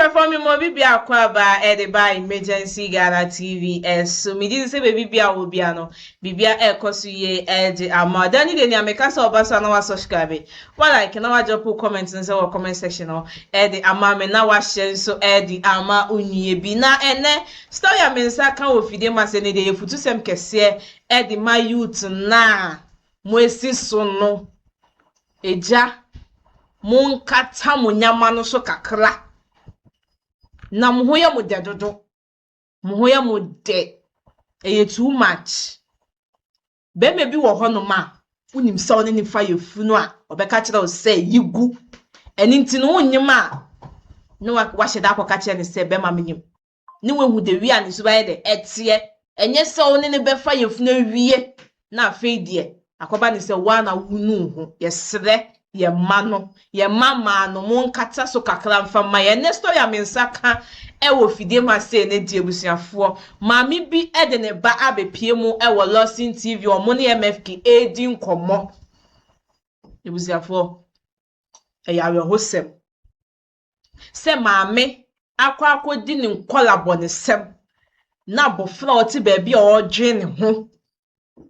Ahwɛfoɔ me ma obi biako aba ɛde ba Emergency Ghana TV ɛso. Megye di sɛ baabi bia wɔ bia no, biribia ɛrekɔ so yie ɛde ama. Da ne deɛ nea meka sɛ ɔba so a na wasubscribe, wa like na wa drop comment nso wɔ comment section hɔ ɛde ama me na wahyɛ nso ɛde ama onua bi. Na ɛnɛ story a me nsa ka wɔ fidie mu ase ne deɛ yɛ futusɛm kɛseɛ ɛde ma youth na mo esi so no. Agya, monkata mo nyama no so kakra na mo ho yɛ mo dɛ dodo. Mo ho yɛ mo dɛ. Ɛyɛ too much. Bɛrima bi wɔ hɔnom a wonim sɛ ɔne ne fa yɛ funu a ɔbɛka kyerɛ wo sɛ yi gu. Ɛno nti no wonyim a na wahyɛ da akɔka kyerɛ ne sɛ bɛrima menyim. Ne wahu de wi a ne so bɛyɛ dɛ ɛteɛ. Ɛnyɛ sɛ wo ne ne bɛfa yɛ funu awie na afei deɛ akɔba ne sɛ woa na wonu ho. Yɛsrɛ yɛ mma no, yɛ mma mmaa no, monkata so kakra mfa mma yɛn. Ɛnɛ story a me nsa ka ɛwɔ fidie mu ase ne di abusuafoɔ. Maame bi ɛde ne ba abɛpie mu ɛwɔ Lawson TV, ɔmo ne MFK ɛredi nkɔmmɔ. Abusuafoɔ, ɛyɛ awerɛhosɛm sɛ maame akɔ akɔdi ne nkɔla bɔnesɛm na abɔfra a ɔte baabi a ɔredwene ne ho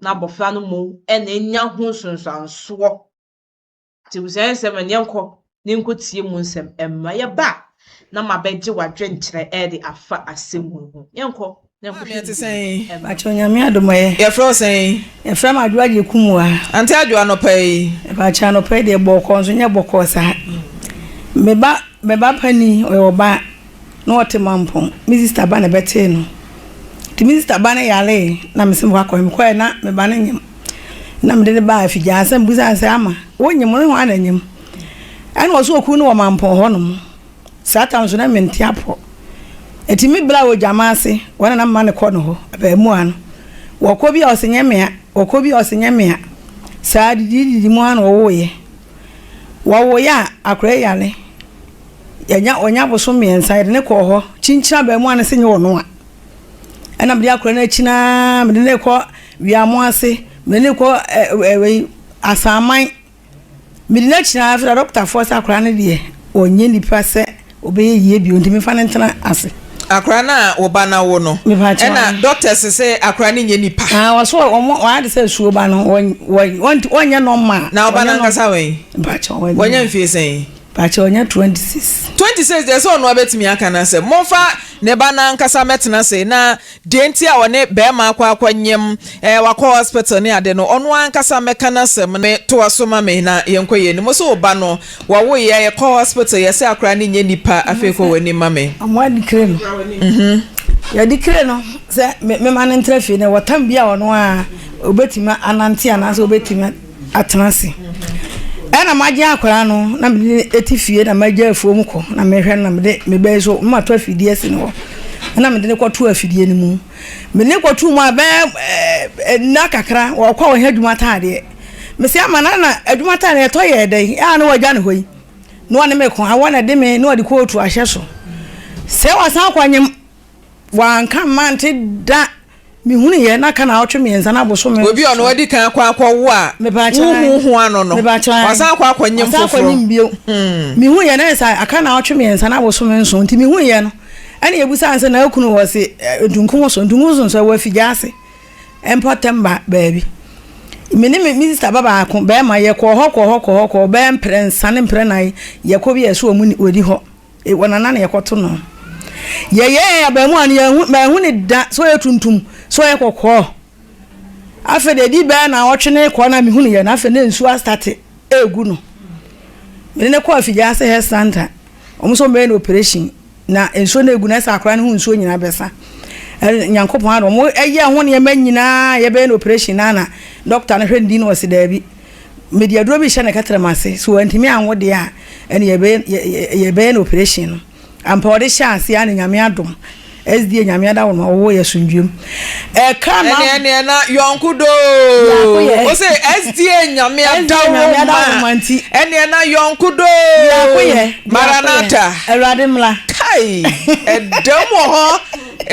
na abɔfra no mu ɛna enya ho nsonsansoɔ. Nti abusua nsɛm ɛnyɛ nkɔ ne nkɔtie mu nsɛm ɛmma yɛba na mabɛgye w'adwenkyerɛ ɛde afa asɛm mu ho. Yɛnkɔ na Maame, ɛte sɛn? Bakyɛ, Nyame adom ɛ. Yɛfrɛ wo sɛn? Yɛfrɛ m Adwoa gye kum wa. Ante Adwo, anɔpa yi. Bakyɛ, anɔpa yi deɛ bɔkɔɔ nso nyɛ bɔkɔɔ saa. Me ba pani ɔyɛ ɔba na ɔte Mampɔn. Me sister ba na ɛbɛtee no. Nti me sister ba no yare na me sɛ mekɔ akɔhwɛ, mekɔɛ na me ba no nyem. Na mede ne baa afigya sɛ mbusa sɛ ama wonyem ne ho ana nyem. Ɛna ɔso okunu no wɔ Mampɔn hɔnom. Saa tam so na mente apɔ. Nti me bra wɔ gyama ase wɔn na mma ne kɔ no hɔ abaamuwa no. Wɔkɔ bi a ɔsɛ nyɛ mea, wɔkɔ bi a ɔsɛ nyɛ mea. Saa didi didi mu ara na wɔwoeɛ. Wɔwoeɛ a akwadaa yi yare. Yɛnya ɔnya bosom 3 yɛde ne kɔɔ hɔ. Kyinkyini abaamuwa no sɛ nyɛ ɔno a. Ɛna mede akwadaa no akyi naa mede ne kɔ Wiamo ase, mede ne kɔ ɛɛ Asaman. Mede n'akyi naa afei dɔktafoɔ sɛ akwadaa no deɛ ɔnyɛ nipa sɛ ɔbɛyɛ yie bio nti mefa no ntena ase. Akora no a wo ba no awo no, ɛna doctors sɛ akora no nyɛ nipa? Ah, wɔso wɔn wɔayɛ de sɛ asuo ba no wɔn wɔn wɔnyɛ normal. Na ɔba no ankasa wɛn? Mpakyɛ, wɔnyɛ mfie sɛn? Mpakyɛ, ɔnyɛ 26. 26 deɛ, sɛ ɔno abɛtumi aka no sɛ momfa ne ba no ankasa mɛtena se na deɛ nti a ɔne bɛrima akɔ akɔnyem wakɔ hospital ne ade no, ɔno ankasa mɛka no asɛm. Me toa so ma me na yɛnkɔ yɛ anim. So wo ba no wɔwoyɛ, yɛkɔ hospital, yɛsɛ akora no nyɛ nipa. Afei kɔ w'anim ma me. Ɔmo adi kire no. Yɛde kire no sɛ mema no ntena fie na wɔtam bi a ɔno a obetumi anante anaasɛ obetumi atena ase. Ɛna magye akwaraa no na mede eti fie na magya afuom kɔ na mehwɛ no na mede mebɛyi so mma to afidie asi ne hɔ ɛna mede ne kɔto afidie no mu. Mede ne kɔto mu a bɛyɛ nna kakra wɔkɔ a wɔhɛ adwuma ataadeɛ. Mesi ama na adwuma ataadeɛ ɛtɔ yɛ dɛ a na wɔagya ne hɔ yi na wɔne me ko awɔ na ɛde me na wɔde kootu ahyɛ so sɛ wasan akɔ anyam wanka mma nte da mehunu yɛ na ka na ɔtwe 3 na abosome. Obi a ɔno wadi kan akɔ akɔwo a wohu ho ano no, wasan akɔ akɔnyem foforɔ. Bio mehu yɛ na sɛ aka na ɔtwe 3 na abosome 7 nti mehu yɛ no ɛna yɛbusa sɛ na akunu wɔ se ntunkum so ntunkum so nso ɛwɔ afigya ase mpɔtam ba baabi. Me ne me sister ba baako bɛrima yɛkɔɔ hɔ kɔɔ hɔ kɔɔ hɔ kɔɔ bɛyɛ mprɛ nsa ne mprɛ nan. Yɛkɔ bi yɛ so wɔ mu wɔdi hɔ wɔ nana na yɛkɔto no yɛyɛ abaamuwa no yɛhu mahu ne da sɛ ɔyɛ tuntum sɛ ɔyɛ kɔkɔɔ. Afei deɛ di bɛyɛ na ɔtwe ne kɔ na mehu no yɛ no afei ne nsuo astate egu no. Mene ne kɔ afigya ase health center, wɔn nso bɛyɛ no operation na nsuo no egu no ɛsɛ akora no ho nsuo nyinaa bɛsa. Nyankopɔn adom, wɔn ɛyɛ ho nneɛma nyinaa yɛbɛyɛ no operation na doctor no hwɛ ne din na ɔsi daabi, mede aduro bi hyɛ ne kɛtɛrɛma ase so wɔntumi anwo deɛ a ɛne yɛbɛyɛ no operation no. Ampa ɔde hyɛ ase a ne Nyame adom SDA Nyame ada wɔn ɔwɔ yɛ asomdwem ɛka na ɛne na yɔnko doo o sɛ SDA Nyame adawoma nti. Ɛne na yɔnko doo maranata. Awurade mmla. Kai, ɛdɛm wɔ hɔ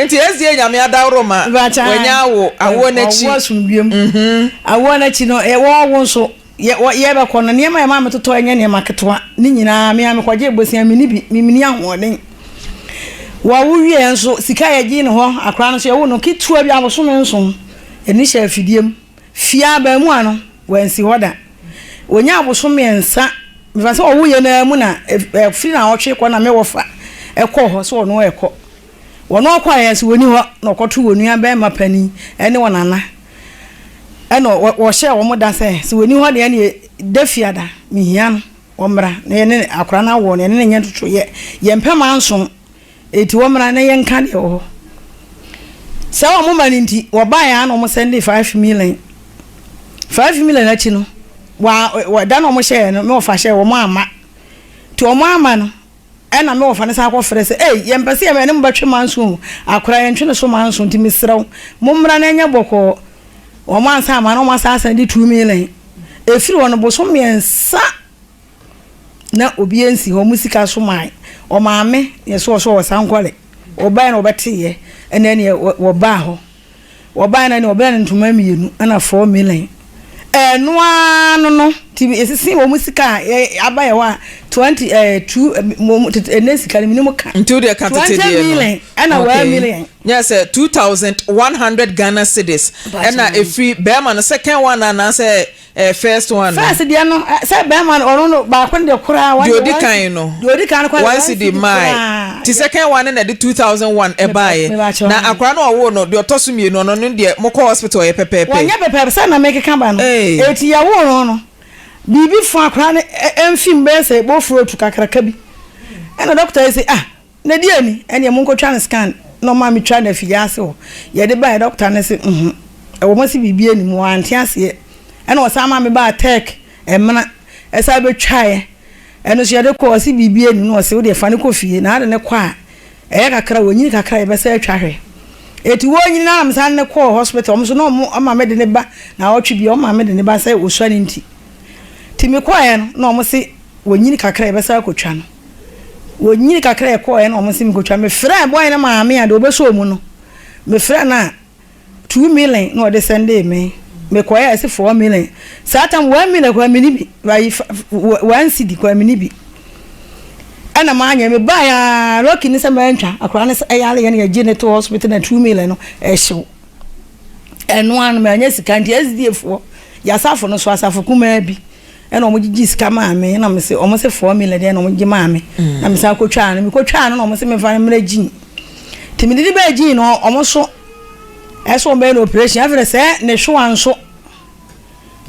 nti SDA Nyame adawoma wɔnya awo awoɔ n'akyi. Ɔwɔ asomdwem awoɔ n'akyi no wɔwɔ nso yɛbɛkɔ no nneɛma yɛ maa metotɔ ɛnyɛ nneɛma ketewa ne nyinaa mea mekɔgye bosia meni bi memeni ahoɔden. Wɔwo wieɛ nso, sika a yɛgyee no hɔ, akwadaa no nso yɛwoo no ketewa bi abosome nson, yɛde no hyɛɛ afidie mu. Fie abaamua no, wansi hɔ da. Ɔnyaa abosom mmiɛnsa, mefa sɛ ɔwoeɛ no ara mu na ɛfiri naawɔtwe kɔ na me wɔfa kɔɔ hɔ sɛ ɔno rekɔ. Wɔn ɔkɔeɛ nso wɔnni hɔ na ɔkɔtoo wɔn nua barima panin ne wɔn nana ɛna wɔhyɛɛ wɔn da sɛ sɛ wɔnni hɔ deɛ ɛneɛ da fiada mehia no wɔmmra na yɛne akwadaa no awoɔ no yɛne no nyɛ ntotoeɛ yɛmpɛ manso enti wɔmmra na yɛnka deɛ wɔ hɔ sɛ wɔn ma no nti wɔbaeɛ a na wɔn sɛnde 5 million. 5 million akyi no wa da na wɔn hyɛɛ no me wɔfa hyɛɛ wɔn ama nti wɔn ama no ɛna me wɔfa no san akɔfrɛ sɛ ei yɛmpɛ sɛ yɛne mo bɛtwe manso o, akora yɛntwe ne so manso nti mesrɛ wo mommra na ɛnyɛ bɔkɔɔ. Wɔn ansa ama na wɔn asan asan de 2 million. Ɛfiri hɔ no bosom 3 na obi nsi hɔ wɔn sika so maa ɔmaame yɛ so ɔso wɔ sankɔle ɔbaeɛ na wɔbɛteeɛ ɛna ɛneɛ wɔbaa hɔ wɔbaeɛ na ɛneɛ wɔbɛn no ntoma mmienu ɛna 4 million ɛno ara no nti esisi wɔn sika a aba yɛ hɔ a 20 2 mo tete ɛnɛ sika no minimum ka. Nti o deɛ ka tete 20 deɛ no million ɛna 1 million. Nyɛ sɛ 2100 Ghana cedis ɛna efiri bɛrima no second one anaasɛ first one no? First deɛ no sɛ bɛrima no ɔno no baako no deɛ koraa deɛ odi kan no deɛ odi kan no koraa 1 cedi mae ti second one no na de 2001 ɛbaeɛ na akwaraa no ɔwoo no deɛ ɔtɔ so mmienu ɔno no deɛ mokɔ hospital ɔyɛ pɛpɛɛpɛ? Wɔnyɛ pɛpɛɛpɛ sɛ na mekeka ba no. Eti yɛwoo no biribi fa akwaraa no mfim bɛyɛ sɛ bofuro kakraka bi ɛna dɔkta yi sɛ ah na di ani ɛneɛ monkɔtwa no scan na ɔma metwa no afidie ase hɔ yɛde baeɛ dɔkta no sɛ ɛwɔ mo sɛ biribi anim wɔante aseɛ ɛna ɔsan ma me baa tech ɛmena ɛsan bɛtwaeɛ ɛno nso yɛde kɔ ɔse biribi anim na ɔse wodeɛ fa no kɔ fie na ade ne kɔ a ɛyɛ kakra wɔnyini kakra yɛbɛsɛ atwa hwɛ eti wɔnyini na mesan ne kɔɔ hospital ɔmo so na ɔmo ɔma me de ne ba na ɔtwe bi ɔma me de ne ba sɛ osua ne nti ti me kɔɛ no na ɔmo se wɔnyini kakra yɛbɛsɛ akɔtwa no wɔnyini kakra yɛkɔɛ na ɔmo se mekɔtwa. Mefrɛ bɔyɛ no maame a deɛ ɔbɛsɔ mu no mefrɛ no a 2 million na ɔde sɛndee me. Mekɔɛ a ɛsɛ 4 million. Saa tam 1 million kora meni bi ayi 1 cedi kora meni bi ɛna maanyɛ mebaeɛ a lucky ne sɛ mantwa akora no ɛyare yɛ no yɛgye ne to hospital na 2 million no ɛhyew ɛno ano manya sika nti SDA foɔ yɛasafo no so asafo kumaa bi ɛna ɔmo gyegye sika maa me ɛna mo se ɔmo se 4 million deɛ ɛna ɔmo gye maa me na me san kotwaa no mekotwaa no na ɔmo se mefa no mmerɛ gyin nti mede de bɛɛ gyin no ɔmo so ɛsɛ ɔmo bɛyɛ no operation. Afei sɛ ne hwewa nso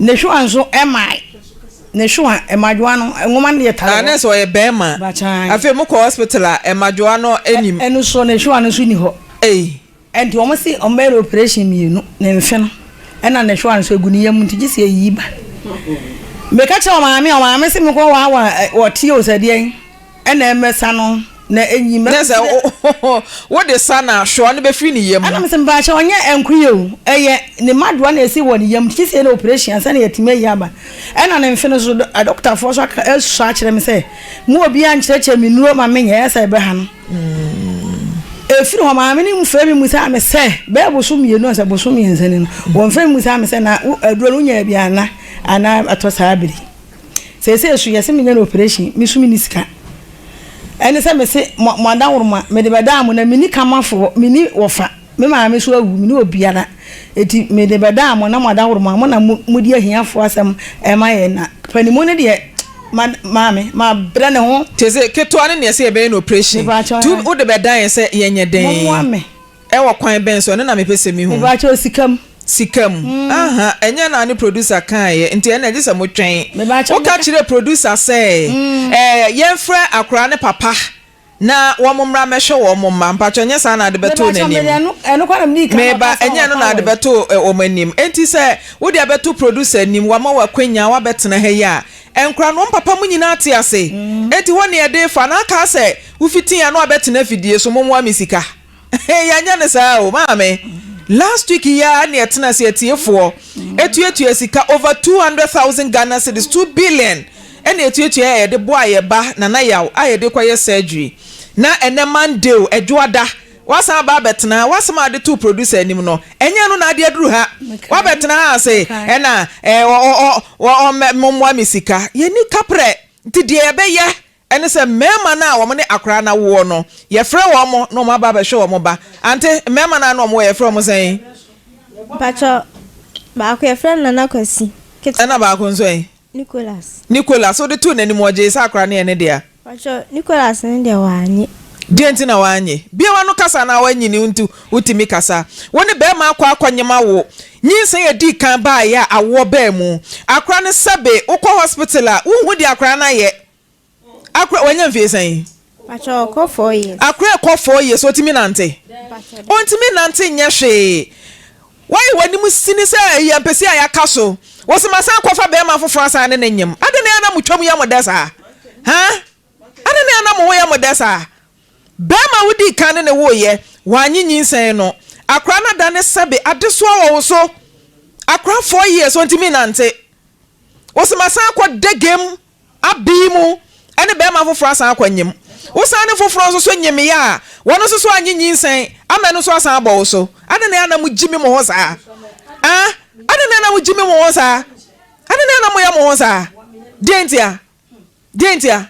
ne hwewa nso ɛmaa ne hwewa ɛmadwoa no nwoma no deɛ tare hɔ. Anɛ sɛ ɔyɛ bɛrima afei mokɔ hospital a ɛmadwoa no anim. Ɛno so ne hwewa no nso ni hɔ. Ei. Nti wɔn se wɔn bɛyɛ no operation mmienu ne mfe no ɛna ne hwewa no so egu ne yam nti gye sɛ eyi ba. Meka kyerɛ ɔmaame a ɔmaame se mekɔ waawa wɔte o sɛ deɛn ɛna ɛmɛsa no na enyi mɛ. Ne sɛ wode sa na hwewa no bɛfiri ne yam. Ɛna mesɛ mpakyɛ ɔnyɛ ɛnko yɛ o ɛyɛ ne madoa na esi wɔ ne yam gye sɛ yɛ no operation ansa na yɛtumi ayi aba. Ɛna ne mfe no so adɔkotafoɔ so aka asɔ akyerɛ me sɛ mo obiara nkyerɛkyerɛ me nnuro ma menyɛ ɛyɛ sɛ ɛbɛha no. Ɛfiri hɔ maame no mfrɛ me mmusaa me sɛ bɛyɛ bosom 2 ansa bosom 3 ni no wɔmfrɛ me mmusaa me sɛ na aduro no wonyaa bi ana anaa ɛtɔ saa bere seesei so yɛsɛ menyɛ no operation me so menni sika ɛne sɛ mese mo adaworoma mede bɛdaa mo na menni kamafoɔ menni wɔfa me maame so awu menni obiara eti mede bɛdaa mo na mo adaworoma mo na modi ahiafoɔ asɛm ɛma yɛ na panimu no deɛ ma maame mabrɛ ne ho. Te sɛ ketewa no neɛ sɛ yɛbɛyɛ no operation tu wode bɛdan yɛ sɛ yɛnyɛ dɛn? Mommoa me. Ɛwɔ kwan bɛn so? Ɛno na mepɛ sɛ mehu. Mebakyɛw sika mu. Sika mu aha ɛnyɛ na ne producer kaeɛ nti ɛna gye sɛ motwɛn. Woka kyerɛ producer sɛ ɛɛ yɛmfrɛ akwaraa ne papa na wɔn mmra mɛhwɛ wɔn mma. Mpakyɛw nyɛ saa na ade bɛto n'anim? Meba ɛnyɛ no na ade bɛto wɔn anim. Enti sɛ wode abɛto producer anim wama wakwanya wabɛtena ha yi a nkora no wɔn papa mu nyinaa te ase. Enti hɔ ne yɛde fa na aka sɛ wofiti a na wabɛtena afidie so mommoa me sika. Yɛanyɛ no saa o maame. Last week yi ara ne ɛtena ase atiefoɔ etuatua sika over 200,000 Ghana cedis, 2 billion ɛna etuatua a yɛde boa yɛ ba Nana Yaw a yɛde kɔyɛ surgery. Na ɛnɛ Monday o ɛdwoada wasan aba abɛtena wasɛm a ade to producer anim no ɛnyɛ no na ade aduru ha wabɛtena ha ase ɛna ɛɛ ɔ ɔ ɔ ɔmɛ mmoa mi sika yɛni kaprɛ nti deɛ yɛbɛyɛ. Ɛne sɛ mmarima no a wɔn ne akwadaa no awoɔ no, yɛfrɛ wɔn na wɔn aba abɛhwɛ wɔn ba. Ante, mmarima no a na wɔn wɔ yɛfrɛ wɔn sɛn? Mpakyɛ, baako yɛfrɛ no Nana Kwasi. Ketewa. Ɛna baako nso ɛ? Nicholas. Nicholas, wode too n'anim, ɔgyee sɛ akwadaa no yɛ ne dea? Mpakyɛ, Nicholas no deɛ wannye. Deɛn nti na wannye? Bue w'ano kasa na woanyini nti wotumi kasa. Wo ne barima akɔ akɔnyem awo. Nyinsɛn a ɛdii kan baeɛ a awoɔ baa mu. Akora no sɛbe wokɔ hospital a wonhu deɛ akora no ayɛ. Akora, wanya mfie sɛn? Mpakyɛ ɔkɔ four years. Akora ɛkɔ 4 years ɔtumi nante? Mpakyɛ. Ɔntumi nante nyɛ hwee. Woayɛ w'anim sini sɛ ɛyɛ ampesi a yɛaka so. Wo se masan akɔfa barima foforɔ asan ne no nyem. Adɛn na ɛyɛ a na motwam yɛ mo dɛ saa? Haa? Adɛn na ɛyɛ a na mo ho yɛ mo dɛ saa? Barima a wodii kan ne no woeɛ, wannye nyinsɛn no. Akora no adane sɛbe adesoa wɔ wo so. Akora 4 years ɔntumi nnante. Wo se masan akɔ dagam abii mu ne barima foforɔ asan akɔ nyem. Wosan ne foforɔ nso so nyemeeɛ a, wɔn nso so annye nyinsɛn ama ɛno nso asan abɔ wo so. Adɛn na ɛyɛ a na mogyimi mo ho saa? Ah, adɛn na ɛyɛ a na mogyimi mo ho saa? Adɛn na ɛyɛ a na moyɛ mo ho saa? Deɛn ntia? Deɛn ntia?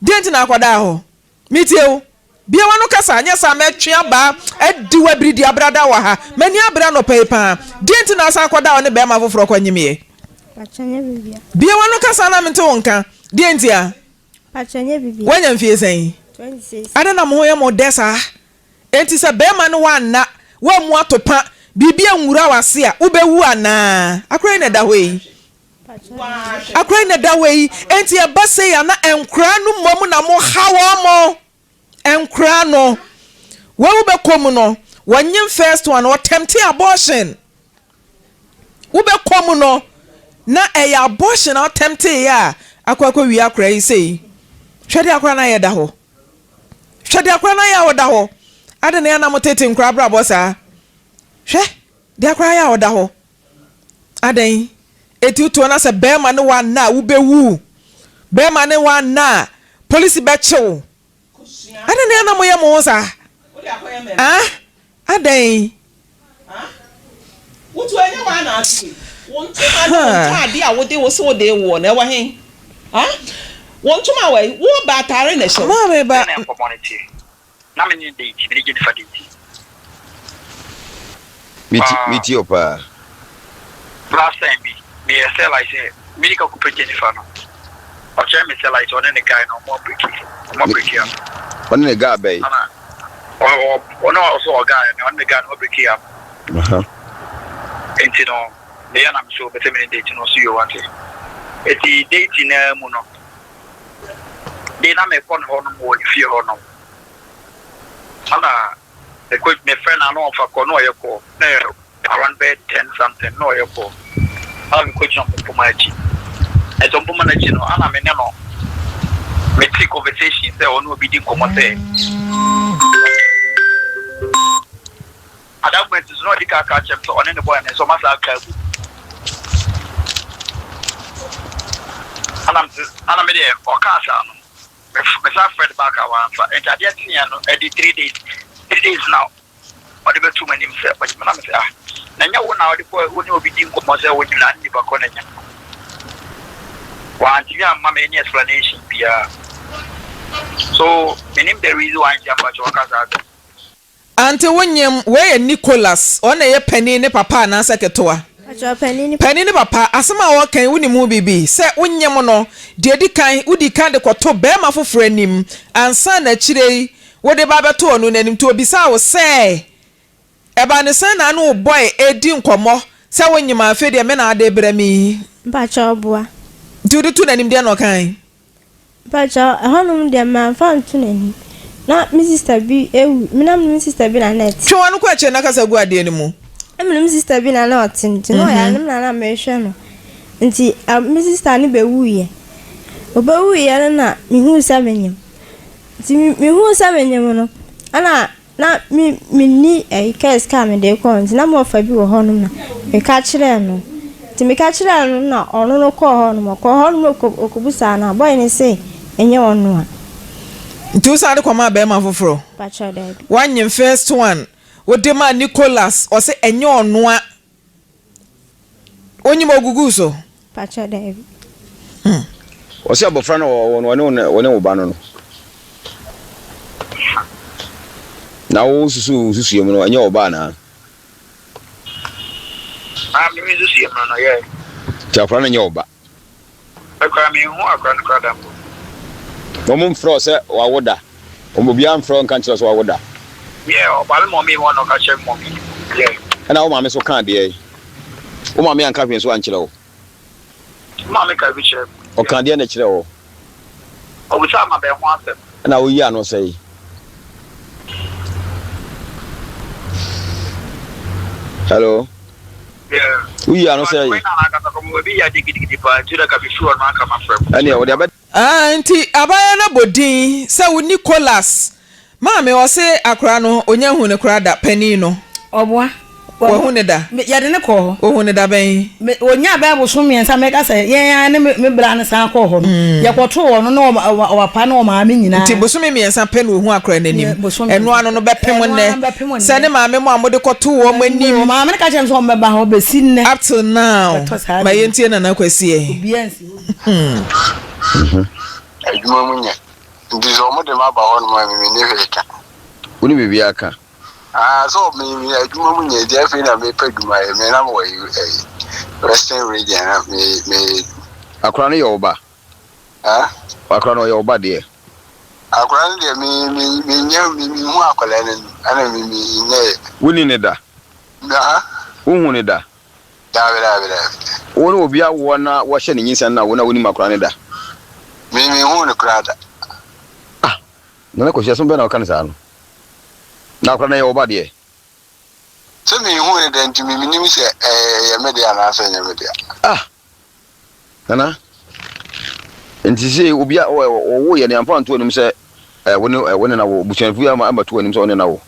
Deɛn nti na akɔdaa hɔ? Metie wo. Bue w'ano kasa, anyɛ saa mɛtwe abaa adi wo abiridi abrada wɔ ha. M'ani abere anɔpa yi paa. Deɛn nti na asan akɔda hɔ ne barima foforɔ kɔnyemeɛ? Bue w'ano kasa na mente wo nka. Deɛn ntia? Woanya mfie sɛn? Adɛn na mo ho yɛ mo dɛ saa? Enti sɛ barima ne wo anna, woammu atopa, biribi anwura w'ase a, wobɛwu anaa? Akora yi na ɛda hɔ yi. Akora yi na ɛda hɔ yi, enti ɛba sei a na nkoraa no mmom na mo ha wɔn mo. Nkoraa no, wɔn wobɛkɔ mu no, wɔnyem first one, wɔtɛmte abortion. Wobɛkɔ mu no, na ɛyɛ abortion a wɔtɛmte yɛ a akɔ akɔ wie akora yi sei. Hwɛ de akora no ayɛ da hɔ. Hwɛ de akora no ayɛ a ɔda hɔ. Adɛn na yɛ na mo tete nkoraa abrabɔ saa? Hwɛ de akora ayɛ a ɔda hɔ. Adɛn? Enti wotoɔ na sɛ bɛɛma ne wo anna a wobɛwu? Bɛɛma ne wo anna a polisi bɛkye wo? Adɛn na na moyɛ mo ho saa? Ah? Adɛn? Wotu ɛnyɛ waa na ate wo ntoma ne wo ntaade a wode wo se wode woɔ no ɛwɔ he? Ah? Wo ntoma wɔ he? Wo ba ataare na ɛhyɛ wo. Maame ba. Sɛnea nkɔmmɔ no teɛ. Na me ne no date, me ne Jennifer date. Me ti me tie wo paa. Last time bi, me yɛ sɛ like sɛ me di ka kɔ pɛ Jennifer no, ɔkyerɛ me sɛ like ɔne ne guy no ɔmo abreaki, ɔmo abreaki up. Ɔne ne guy bɛn? Ana ɔ ɔ ɔno a ɔsɛ ɔ guy no, ɔne ne guy no ɔmo abreaki up. Aha. Nti no, me yɛ na me so ɔpɛ sɛ me ne date no, ɔse yoo wate. Nti date naa mu no, de na mekɔ ne hɔ nom wɔ ne fie hɔ nom. Ana mekɔ mefrɛ no a na ɔmfa kɔ na ɔyɛ kɔ na ɛyɛ around bɛyɛ ten something na ɔyɛ kɔ ana mekɔ gyina ɔmo mpoma akyi ɛnti ɔmo mpoma no akyi no ana me ne no mete conversation sɛ ɔne obi di nkɔmmɔ sɛ at that moment nso na ɔdi ka ka kyerɛ me sɛ ɔne ne boy no nso ɔmo asa aka agu ana ana me deɛ ɔkaa saa no Me mesan frɛ no back a wamfa. Nti adeɛ kyeeɛ no ɛdi 3 days, 3 days na ɔde bɛto m'anim sɛ ɔgye me na me sɛ ah na nyɛ wo na ɔde kɔ wo ne obi di nkɔmmɔ sɛ wonyim na ne nipa kɔ na nyim no. Wantumi amma me any explanation biara. So menim the reason why nti ampakyɛ ɔka saa asɛm. Ante wo nyem, wei yɛ Nicholas, ɔno na ɛyɛ panin ne papa anaasɛ ketewa? Pakyɛ panin ne papa. Panin ne papa, asɛm a ɔreka yi wonim ho biribi? Sɛ wo nyem no, deɛ ɛdi kan wodii kan de kɔto barima foforɔ anim ansa na akyire yi wode ba abɛto ɔno n'anim, nti ɔbisaa wo sɛ ɛbaa ne sɛn na ne wo boy redi nkɔmmɔ sɛ wo nyem a afei deɛ me na wode rebrɛ me yi? Mpakyɛ ɔboa. Nti wode too n'anim deɛn na ɔkae? Mpakyɛw, ɛhɔnom deɛ mamfa anto n'anim. Na me sista bi awu, me na me ne me sista bi na na ɛte. Twe w'ano kɔ akyire na kasa gu adeɛ no mu. Na me ne me sista bi na na ɔte nti na ɔyare no me na na mehwɛ no. Nti me sista no bɛwuiɛ. Ɔbɛwuiɛ no na mehuu sɛ menyem. Nti mehuu sɛ menyem no, ɛna Na me menni ɛyi kaa sika a mede rekɔ nti na m'ɔfa bi wɔ hɔnom na meka kyerɛɛ no. Nti meka kyerɛɛ no na ɔno no kɔɔ hɔnom. Ɔkɔɔ hɔnom na ɔkɔ ɔkɔbusaa no a, bɔe no se ɛnyɛ ɔno a. Nti wo san de kɔmaa bɛɛma foforɔ? Pakyɛw daabi. Wanyem first one wode maa Nicholas ɔse ɛnyɛ ɔno a. Onyim oguguu so? Pakyɛw daabi. Hmm. Ɔse abɔfra no a ɔwɔ no ɔne wo ɔne wo ba no no. Na wo susu wo nsusuiɛ mu no ɛnyɛ wo ba anaa? Ah me me nsusuiɛ mu no no yeah. Nti akwadaa no nyɛ wo ba? Me koraa me nhu akwadaa no koraa da mpo. Na wɔn mfrɛ wo sɛ wawo da? Wɔn obiara mfrɛ wo nka nkyerɛ wo sɛ wawo da? Yeah ɔba me mɔmii hɔ na ɔka kyerɛ me mɔmii yeah. Ɛna wo maame nso kaa deɛn? Wo maame anka hwee nso ankyerɛ wo? Me maame kaa bi kyerɛɛ me. Ɔkaa deɛn na ɛkyerɛɛ wo? Ɔbisaa m'abɛn ho asɛm. Ɛna woyii ano sɛn? Hello? Yeah. Woyii ano sɛn? Ɛneɛ wɔde abɛ. Ah nti abaayewa no abɔ din sɛ wo Nicholas Maame ɔse akora no onya hu no koraa da panin no. Ɔboa. Wahu no da? Me, yɛde no kɔɔ hɔ. Ohu no da bɛn? Me, onyaa bɛyɛ bosom mmiɛnsa meka sɛ yɛn ara ne me, me bra no san kɔɔ hɔ no. Yɛkɔtoo ɔno ne ɔma, ɔma, ɔpapa ne ɔmaame nyinaa. Nti bosome mmiɛnsa pɛ na ohu akora no anim. Yɛ, bosome Ɛno ano no bɛpem Ɛno ano nnɛ bɛpem nnɛ. sɛ ne maame mo a mode kɔtoo wɔn anim. Ɔmaame no ka kyerɛɛ me sɛ ɔmmɛba hɔ bɛsi nnɛ. Up till now. Bɛtɔ saa Ma ade no. yɛntie Nana Kwasi ɛ. Obiara nsi hɔ bi. Adwuma mu nyɛ. Nti sɛ ɔmo de me aba hɔ nom a me menni hwee ka. Wonni biribiara ka? Ah sɛ me me adwuma mu nyɛ nti afei na mepɛ adwuma yɛ me na mewɔ ɛyi western region na me me. Akora no yɛ wo ba? Ah? Akora no ɔyɛ wo ba deɛ? Akora no deɛ me me me nyɛ me me hu akwadaa no anim ɛna me me nyɛ yɛ. Wonni ne da? Aha. Wohu ne da? Daabi daabi daabi. Wo ne obi awoɔ na wahyɛ ne nyinsɛn na wo na wonim akwadaa no da? Me menhuu no koraa da. Ah! Nana Kwasi asɛm bɛn na woka no saa no? Na akwadaa no ɛyɛ wo ba deɛ? Sɛ menhuu no da nti me mennim sɛ ɛyɛ me dea anaasɛ ɛnyɛ me dea. Ah! Nana, nti sei obi a ɔwoo yɛ no yɛamfa anto anim sɛ wo ne wo ne no awo, busuafo bi ammɛto anim sɛ wo ne no awo?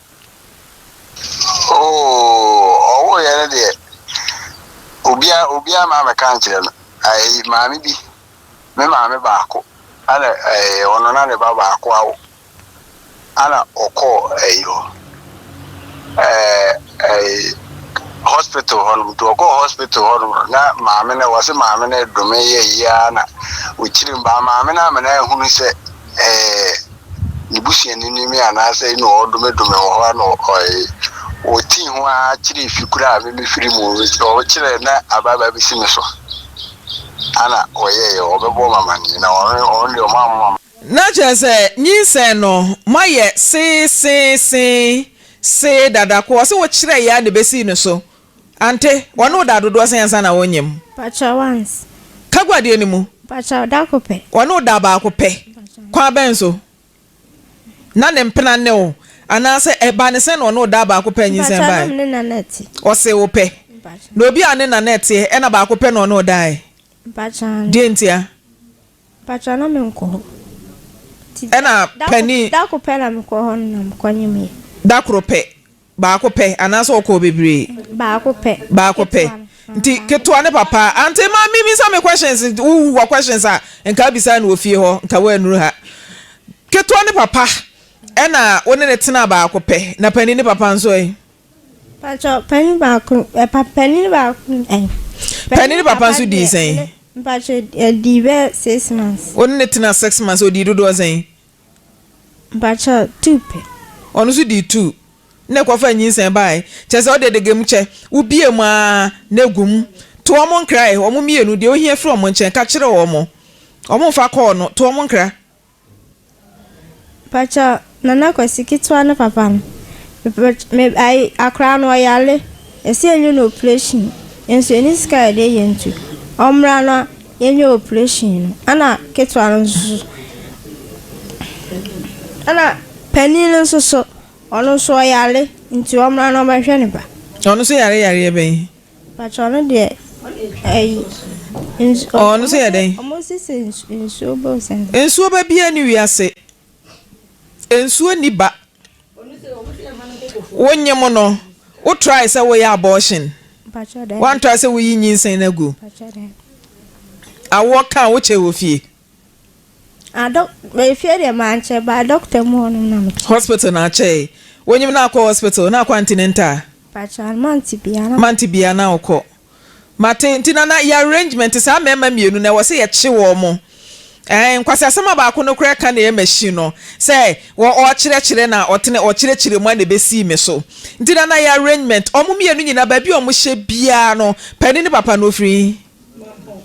Oo, ɔwoo yɛ no deɛ, obia obia ma mɛka nkyerɛ no. Ayi, maame bi, me maame baako, ɛna ɛɛ ɔno na ne ba baako awo. Ana ɔkɔɔ ɛyi hɔ ɛɛ ɛyi hospital hɔ nom nti ɔkɔɔ hospital hɔ nom na maame no wɔsi maame no dome yɛ yia na ɔkyiri mbaa maame no amena ehunu sɛ ɛɛ ne busuani ni mi anaasɛ ɛna ɔdome dome wɔ hɔ ana ɔyi ɔtii ho ara kyerɛ fi kura a mimi firi mu ɔkyerɛ na ababa bi si me so ana ɔyɛ yɛ ɔbɛbɔ mama ni na ɔno ɔno deɛ ɔmo amoma. Na kyerɛ sɛ nyinsɛn no moayɛ see see see see dada ko ɔse wo kyerɛ yɛ a na ebesii no so ante wɔne wo daa dodoɔ sɛn ansa na wo nyem. Mpakyɛw once. Ka gu adeɛ no mu. Mpakyɛw da ko pɛ. Wɔne wo daa baako pɛ. Kwan bɛn so? Na ne mpena ne wo anaasɛ ɛbaa ne sɛn na ɔne wo daa baako pɛ nyinsɛn Mpakyɛw bae? na me ne Nana te. Ɔse wo pɛ. Mpakyɛw. Na obi a ɔne Nana teɛ ɛna baako pɛ na ɔne wo dae? Mpakyɛw aane. Deɛ ntia? Mpakyɛw na me nkɔ hɔ. Nti Ɛna panin. Da ko pɛ na me kɔɔ hɔ no na me kɔ nyem yɛ. Da koro pɛ, baako pɛ anaasɛ ɔkɔɔ bebree? Baako pɛ. Baako pɛ. Nti ketewa ne papa. Ante ma me bisa me questions, wo wɔ questions a nka bisa no wɔ fie hɔ, nka woannuru ha. Ketewa ne papa ɛna wo ne no tenaa baako pɛ, na panin ne papa nso ɛ? Mpakyɛw panin baako ɛ pa panin baako ɛ. Panin ne papa nso dii sɛn? Mpakyɛw ɛdii bɛyɛ six months. Wo ne no tenaa six months, odii dodoɔ sɛn? Mpakyɛw two pɛ. Ɔno nso dii two na ɛkɔfaa nyinsɛn baeɛ. Kyerɛ sɛ wode degem kyɛ, wobie mu ara na egu mu. To wɔn nkra ɛ, wɔn mmienu, deɛ wohia firi wɔn nkyɛn, ka kyerɛ wɔn. Wɔn mfa kɔɔ no, to wɔn nkra. Mpakyɛw Nana Kwasi ketewa no papa no mepaky me ayi akora no ɔyare yɛse yɛnyɛ no operation nso yɛnni sika a yɛde yɛ nti ɔmmra na yɛnyɛ operation no ɛna ketewa no nso so ɛna panin no nso so ɔno nso ɔyare nti ɔmmra na ɔmmɛhwɛ ne ba. Ɔno nso yare yareɛ bɛn? Mpakyɛ ɔno deɛ ɛyi nsu. Ɔno nso yɛ dɛn? Ɔmo sisi nsuo ba osɛn. Nsuo ba biara ni wiase. Nsuo ni ba. Wo nyem no, wo try sɛ wo yɛ abortion. Wan try sɛ wo yi nyinsɛn no agu. Awoɔ ka wo kyɛ wɔ fie. Ah dɔk efie deɛ mankyɛ but doctor mu hɔ nom na mekyɛ. Hospital na akyɛe. Wonyim na akɔ hospital na akɔ antenatal. Mpakyɛw mante biaa na. Mante biaa na wokɔ. Mate nti nana yɛ arrangement saa mmarima mmienu no ɛwɔ sɛ yɛkye wɔn. Ɛɛ nkwaseasɛm a baako no koraa ka na ɛyɛ machine no sɛ wɔ ɔkyerɛkyerɛ na ɔtene ɔkyerɛkyerɛ mu a na ɛbɛsii me so nti na na yɛ arrangement ɔmo mmienu nyinaa baabi a ɔmo hyɛ biara no panin ne papa no ɔfiri he?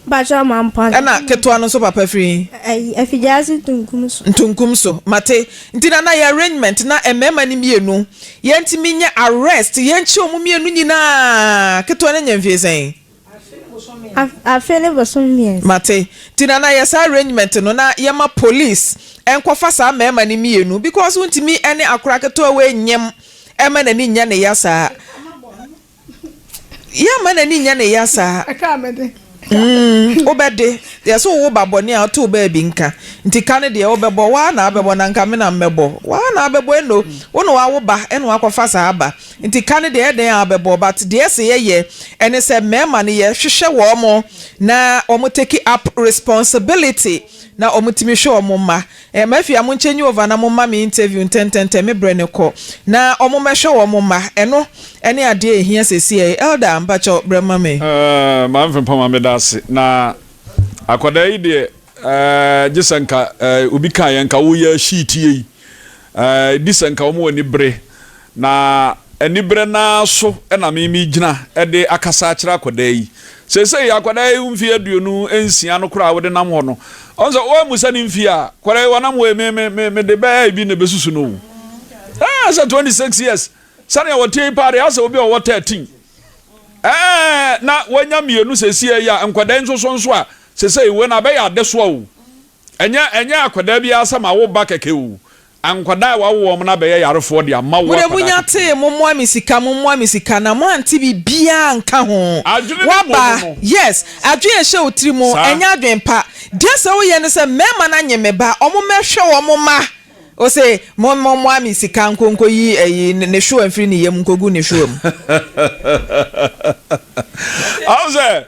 Mpakyɛw Mampɔn. Ɛna ketewa no nso papa firi he? Ɛyi Afigyaase Ntunkum so. Ntunkum so mate nti na na yɛ arrangement na mmarima no mmienu yɛntumi nyɛ arrest yɛnkye ɔmo mmienu nyinaa ketewa no anya mfie sɛn? Afe ne bosome mmiɛnsa. Mate. Nti Nana yɛ saa arrangement no na yɛma police nkɔfa saa mmarima no mmienu because wontumi ne akora ketewa wei nyem ɛma n'ani nyɛ ne ya saa. Yɛmma n'ani nyɛ ne ya saa. Mm, wobɛde. Yɛ sɛ wowo ba bɔne a wote wo baabi nka. Nti ka no deɛ wobɛbɔ, waa na abɛbɔ na nka me na mmɛbɔ. Waa na abɛbɔ eno, wo na wawo ba ɛna wakɔfa saa ba. Nti ka no deɛ ɛyɛ dɛn a wobɛbɔ but deɛ ɛsɛ yɛyɛ ɛne sɛ mmarima no yɛ hwehwɛ wɔn na wɔn take up responsibility na wɔn tumi hwɛ wɔn mma. Eh mafia mo nkyɛnyi over na mo mma me interview ntɛntɛntɛm me brɛ no kɔ na wɔn mmɛhwɛ wɔn mma ɛno ɛne adeɛ ɛhia sɛsiɛ Elder mpakyɛw brɛ ma me. Eh Maame Frimpong meda ase na akwadaa yi deɛ eh gye sɛ nka eh obi kaeɛ nka woyɛ ahyiitie yi eh di sɛ nka wɔn wɔ anibere Na aniberɛ no ara so na me megyina de akasa akyerɛ akwadaa yi. Seesei akwadaa yi mfeɛ 26 no koraa a wode nam hɔ no, ɔhu sɛ woammisa ne mfeɛ a, akwadaa yi ɔnam hɔ yi, me, me, me, mede bɛyɛ bi na ɛbɛsusu no o. Ɛɛ sɛ 26 years, sɛnea wɔteɛ yi paa deɛ, asɛ obi a ɔwɔ 13. Ɛɛ na wanya mmienu seesei yi a, nkwadaa yi nso so nso a, seesei wei no abɛyɛ adesoa o. Ɛnyɛ, ɛnyɛ akwadaa biara sɛ ma wo ba kɛkɛ o. Nkwadaa a wɔawo wɔn no abɛyɛ yarefoɔ de ama wo Mo de akwadaa monya ketewa. tee mo moa me sika mo moa me sika na mo ante biribiaa nka ho Adwene no waba mmom no. yes adwene a ɛhyɛ wo tiri mu Saa. ɛnyɛ adwene pa deɛ sɛ woyɛ ne sɛ mmarima no anye me ba ɔmo mɛhwɛ wɔn mma ose mo mo moa me sika nko nko yi ɛyi ne hwewa mfiri ne yam nkogu ne hwewa mu. Ahu sɛ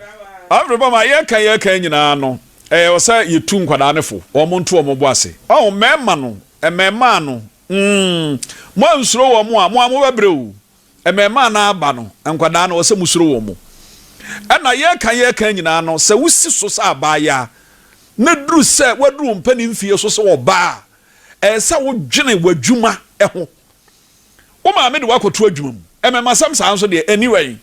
Africa ma yɛka yɛka nyinaa no Ɛyɛ wɔ sɛ yɛtu nkwadaa no fo, wɔn nto wɔn bo ase. Ɔho, mmarima no, mmarimaa no, mm, mo ansuro wɔn a, mo ara mobɛbrɛ o. Mmarimaa no aba no, nkwadaa no, ɛwɔ sɛ mosuro wɔn. Ɛna yɛreka yɛreka nyinaa no, sɛ wosi so sɛ abaayaa, na duru sɛ woaduru wo mpanin mfie so sɛ ɔbaa a, ɛyɛ sɛ wodwene w'adwuma ho. Wo maame de wo akɔto adwuma mu. Mmɛmasɛm saa nso deɛ, ɛnni wɛn.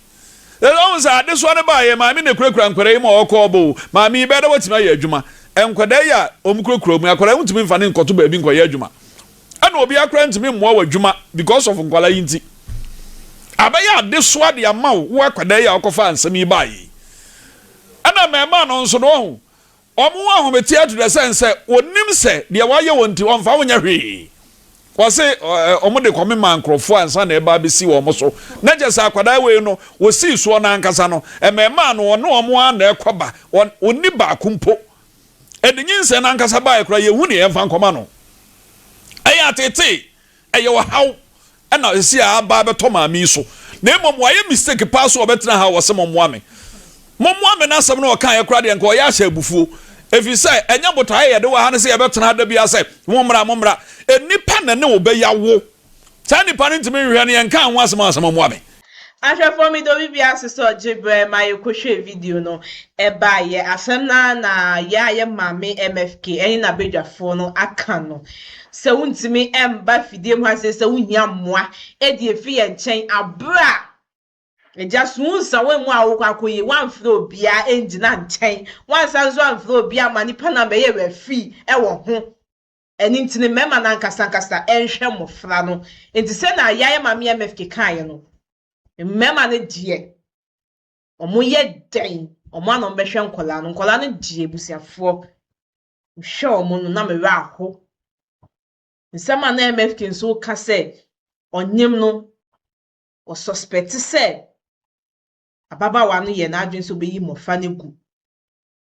Wohu sɛ adesoa no baeɛ, maame na ɛkurakura nkwadaa yi ma ɔkɔ ɔba o. Maame yi bɛyɛ dɛ watumi ayɛ adwuma. Nkwadaa yi a wɔkurakura wɔn yi, akwadaa yi wontumi mfa no nkɔto baabi nkɔyɛ adwuma. Ɛna obiara koraa ntumi mmoa w'adwuma because of nkwadaa yi nti. Abɛyɛ adesoa de ama wo, wo akwadaa yi a wokɔfaa nsɛm yi baeɛ yi. Ɛna mmɛɛmaa no nso no, woahu, Wɔn ho ahometeɛ to the sense sɛ wɔnim sɛ deɛ wɔayɛ wɔn nti wɔmfa wo nyɛ hwee. Wɔse wɔn de kɔmema nkorɔfoɔ ansa na ɛba abɛsi wɔn so. Na kyerɛ sɛ akwadaa wei no wɔsii soɔ no ankasa no mmɛɛmaa no wɔne wɔn ara na ɛkɔ ba, wɔnni baako mpo. Ɛde nyinsɛn no ankasa baeɛ koraa yɛnhu deɛ yɛmfa nkɔma no. Ɛyɛ ateetee. Ɛyɛ ɔhaw na ɛsi a aba abɛtɔ maame yi so. Na mmom wayɛ mistake paa so ɔbɛtena ha a ɔse mommoa me. Mommoa me no asɛm no ɔkaeɛ koraa deɛ nka ɔyɛ ahyɛ abufuo. Ɛfiri sɛ ɛnyɛ botaeɛ yɛde wɔ ha ne sɛ yɛbɛtena ha da biara sɛ mommra mommra. Nnipa na ne wo bɛya wo. Saa nnipa no ntumi nhwehwɛ no yɛnkaa ho asɛm a ɔse mommoa me. Ahwɛfoɔ meda obi biara ase sɛ ɔgye berɛ ma yɛkɔhwɛɛ video no baeɛ. Asɛm no ara na yɛ a yɛ maame MFK ne n'abadwafoɔ no aka no. Sɛ wontumi mba fidie mu ha sei sɛ wohia mmoa de afi yɛn nkyɛn aberɛ a Agya so wonsa woammu a wokɔ akɔyie woamfrɛ obiara angyina nkyɛn woansan nso amfrɛ obiara amma nipa no ammɛyɛ referee wɔ ho. Ɛno nti no mmarima no ankasa ankasa nhwɛ mmɔfra no. Nti sɛnea Yaya Maame MFK kaeɛ no, mmarima no deɛ wɔyɛ dɛn wɔn a na wɔbɛhwɛ nkwadaa no. Nkwadaa no deɛ abusuafoɔ, mehwɛ wɔn no na me werɛ aho. Nsɛm a na MFK nso reka sɛ ɔnyem no, ɔsuspɛte sɛ ababaawa no yɛ n'adwene sɛ ɔbɛyi mmɔfra no agu.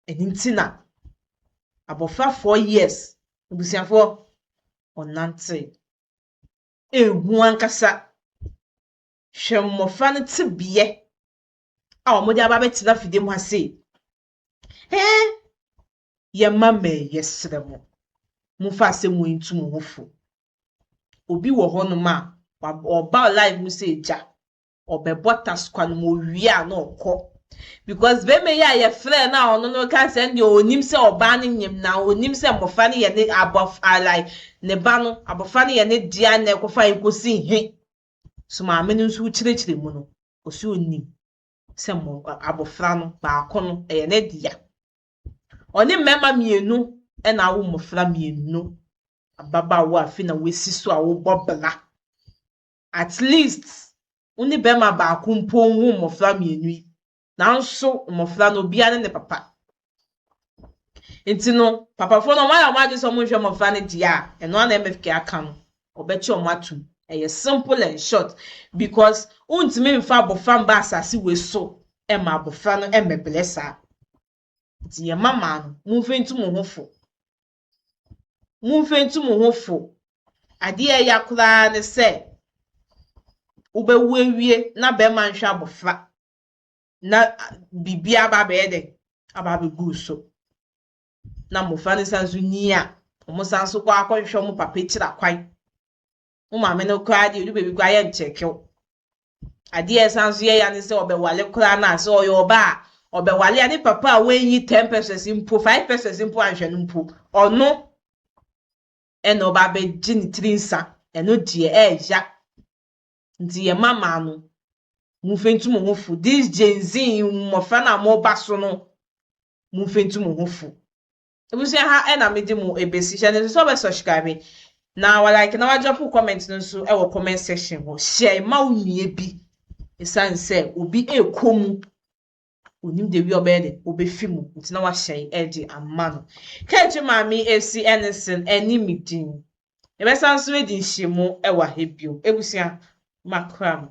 Ɛno nti na abɔfra 4 years, abusuafoɔ, ɔnantee. Ehu ankasa. Hwɛ mmɔfra no tebeɛ a wɔde aba abɛtena afidie mu ha sei. Hɛn, yɛn mma mmɛn, yɛsrɛ mo, momfa asɛm wei ntu mo ho fo. Obi wɔ hɔnom a, ɔba live mu sɛ agya, ɔbɛbɔ taskwa no mu, owie a na ɔkɔ. Because bɛrima yi a yɛfrɛ no a ɔno no ka sɛ ɛndeɛ ɔnim sɛ ɔbaa no nyem na ɔnim sɛ mmɔfra no yɛ ne abɔf like ne ba no abɔfra no yɛ ne dea na ɛkɔfa ɛkɔsi he. So maame no nso kyerɛkyerɛ mu no, ɔsi ɔnim sɛ mmɔ abɔfra no baako no ɛyɛ ne dea. Ɔne mmarima mmienu na awo mmɔfra mmienu. Ababaawa afi na wasi so a wobɔ bra. At least wo ne bɛrima baako mpo nwo mmɔfra mmienu yi. Nanso mmɔfra no obiara ne ne papa. Nti no papafoɔ no wɔn ayɛ wɔn adwene sɛ wɔnhwɛ mmɔfra no deɛ a ɛno ara na MFK aka no ɔbɛkye wɔn atum. Ɛyɛ simple and short because wontumi mfa abɔfra mba asase wei so ma abɔfra no mmɛbrɛ saa. Nti yɛn mama no momfa ntu mo ho fo. Momfa ntu mo ho fo. Adeɛ a ɛya koraa ne sɛ wobɛwu awie na bɛrima nhwɛ abɔfra na biribiara aba abɛyɛ dɛ aba abɛgu so. Na mmɔfra no san so nyi a wɔn san so kɔ akɔhwehwɛ wɔn papa akyiri akwan. Wo maame no koraa deɛ odu baabi koraa yɛ nkyɛkew. Adeɛ a ɛsan so yɛ ya ne sɛ ɔbɛwale koraa na sɛ ɔyɛ ɔbaa a ɔbɛwale a ne papa a wanyi 10 pesewas mpo 5 pesewas mpo anhwɛ no mpo ɔno ɛna ɔba abɛgye ne tiri nsa ɛno deɛ ɛɛya. Nti yɛ mama no momfa ntu mo ho fo. This Gen Z mmɔfra no a moba so no momfa ntu mo ho fo. Ebusua ha ɛna mede mo ebesi hyɛ no nso sɛ ɔbɛ subscribe na wa like na wa drop comment no nso ɛwɔ comment section hɔ. Hyɛ ma wo nua bi ɛsiane sɛ obi ɛrekɔ mu onim de wi ɔbɛyɛ de obɛfi mu nti na wahyɛ ɛde ama no. Kɛnkye maame esi ɛnesen ɛne mi din. Yɛbɛsan so adi nhyiamu ɛwɔ ha bio. Ebusua makra mo.